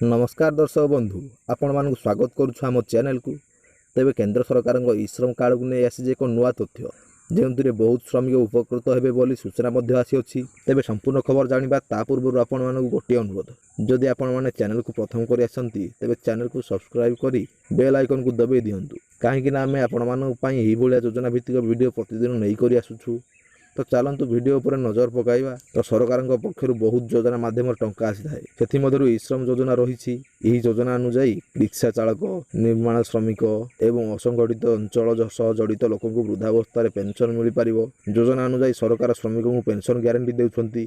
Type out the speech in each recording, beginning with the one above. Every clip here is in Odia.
ନମସ୍କାର ଦର୍ଶକ ବନ୍ଧୁ, ଆପଣମାନଙ୍କୁ ସ୍ୱାଗତ କରୁଛୁ ଆମ ଚ୍ୟାନେଲକୁ। ତେବେ କେନ୍ଦ୍ର ସରକାରଙ୍କ ଇ ଶ୍ରମ କାର୍ଡ଼କୁ ନେଇ ଆସିଛି ଏକ ନୂଆ ତଥ୍ୟ, ଯେଉଁଥିରେ ବହୁତ ଶ୍ରମିକ ଉପକୃତ ହେବେ ବୋଲି ସୂଚନା ମଧ୍ୟ ଆସିଅଛି। ତେବେ ସମ୍ପୂର୍ଣ୍ଣ ଖବର ଜାଣିବା ତା ପୂର୍ବରୁ ଆପଣମାନଙ୍କୁ ଗୋଟିଏ ଅନୁରୋଧ, ଯଦି ଆପଣମାନେ ଚ୍ୟାନେଲକୁ ପ୍ରଥମ କରି ଆସିଛନ୍ତି, ତେବେ ଚ୍ୟାନେଲକୁ ସବସ୍କ୍ରାଇବ୍ କରି ବେଲ୍ ଆଇକନ୍କୁ ଦବାଇ ଦିଅନ୍ତୁ, କାହିଁକିନା ଆମେ ଆପଣମାନଙ୍କ ପାଇଁ ଏହିଭଳିଆ ଯୋଜନା ଭିତ୍ତିକ ଭିଡ଼ିଓ ପ୍ରତିଦିନ ନେଇକରି ଆସୁଛୁ। ତ ଚାଲନ୍ତୁ ଭିଡ଼ିଓ ଉପରେ ନଜର ପକାଇବା। ତ ସରକାରଙ୍କ ପକ୍ଷରୁ ବହୁତ ଯୋଜନା ମାଧ୍ୟମରେ ଟଙ୍କା ଆସିଥାଏ, ସେଥିମଧ୍ୟରୁ ଇ ଶ୍ରମ ଯୋଜନା ରହିଛି। ଏହି ଯୋଜନା ଅନୁଯାୟୀ ରିକ୍ସା ଚାଳକ, ନିର୍ମାଣ ଶ୍ରମିକ ଏବଂ ଅସଂଗଠିତ ଅଞ୍ଚଳ ସହ ଜଡ଼ିତ ଲୋକଙ୍କୁ ବୃଦ୍ଧାବସ୍ଥାରେ ପେନ୍ସନ୍ ମିଳିପାରିବ। ଯୋଜନା ଅନୁଯାୟୀ ସରକାର ଶ୍ରମିକଙ୍କୁ ପେନ୍ସନ୍ ଗ୍ୟାରେଣ୍ଟି ଦେଉଛନ୍ତି।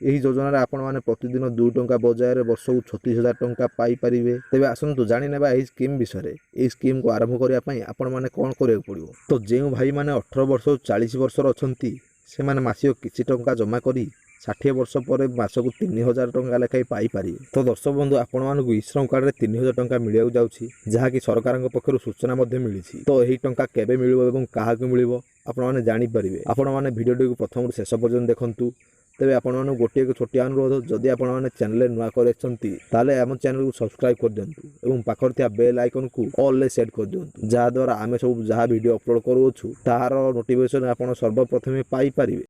ଏହି ଯୋଜନାରେ ଆପଣମାନେ ପ୍ରତିଦିନ 2 ଟଙ୍କା ବଜାୟରେ ବର୍ଷକୁ 36,000 ଟଙ୍କା ପାଇପାରିବେ। ତେବେ ଆସନ୍ତୁ ଜାଣିନେବା ଏହି ସ୍କିମ୍ ବିଷୟରେ। ଏହି ସ୍କିମ୍କୁ ଆରମ୍ଭ କରିବା ପାଇଁ ଆପଣମାନେ କ'ଣ କରିବାକୁ ପଡ଼ିବ? ତ ଯେଉଁ ଭାଇମାନେ 18 ବର୍ଷରୁ 40 ବର୍ଷର ଅଛନ୍ତି, ସେମାନେ ମାସିକ କିଛି ଟଙ୍କା ଜମା କରି 60 ବର୍ଷ ପରେ ମାସକୁ 3,000 ଟଙ୍କା ଲେଖାଏଁ ପାଇପାରିବେ। ତ ଦର୍ଶକ ବନ୍ଧୁ, ଆପଣମାନଙ୍କୁ ଇ ଶ୍ରମ କାର୍ଡ଼ରେ 3,000 ଟଙ୍କା ମିଳିବାକୁ ଯାଉଛି, ଯାହାକି ସରକାରଙ୍କ ପକ୍ଷରୁ ସୂଚନା ମଧ୍ୟ ମିଳିଛି। ତ ଏହି ଟଙ୍କା କେବେ ମିଳିବ ଏବଂ କାହାକୁ ମିଳିବ ଆପଣମାନେ ଜାଣିପାରିବେ। ଆପଣମାନେ ଭିଡ଼ିଓଟିକୁ ପ୍ରଥମରୁ ଶେଷ ପର୍ଯ୍ୟନ୍ତ ଦେଖନ୍ତୁ। ତେବେ ଆପଣମାନଙ୍କୁ ଗୋଟିଏ ଛୋଟିଆ ଅନୁରୋଧ, ଯଦି ଆପଣମାନେ ଚ୍ୟାନେଲରେ ନୂଆ କରି ଆସିଛନ୍ତି, ତାହେଲେ ଆମ ଚ୍ୟାନେଲକୁ ସବସ୍କ୍ରାଇବ୍ କରିଦିଅନ୍ତୁ ଏବଂ ପାଖରେ ଥିବା ବେଲ୍ ଆଇକନ୍କୁ ଅଲ୍ରେ ସେଟ୍ କରିଦିଅନ୍ତୁ, ଯାହାଦ୍ୱାରା ଆମେ ସବୁ ଯାହା ଭିଡ଼ିଓ ଅପଲୋଡ଼ କରୁଅଛୁ ତାହାର ନୋଟିଫିକେସନ୍ ଆପଣ ସର୍ବପ୍ରଥମେ ପାଇପାରିବେ।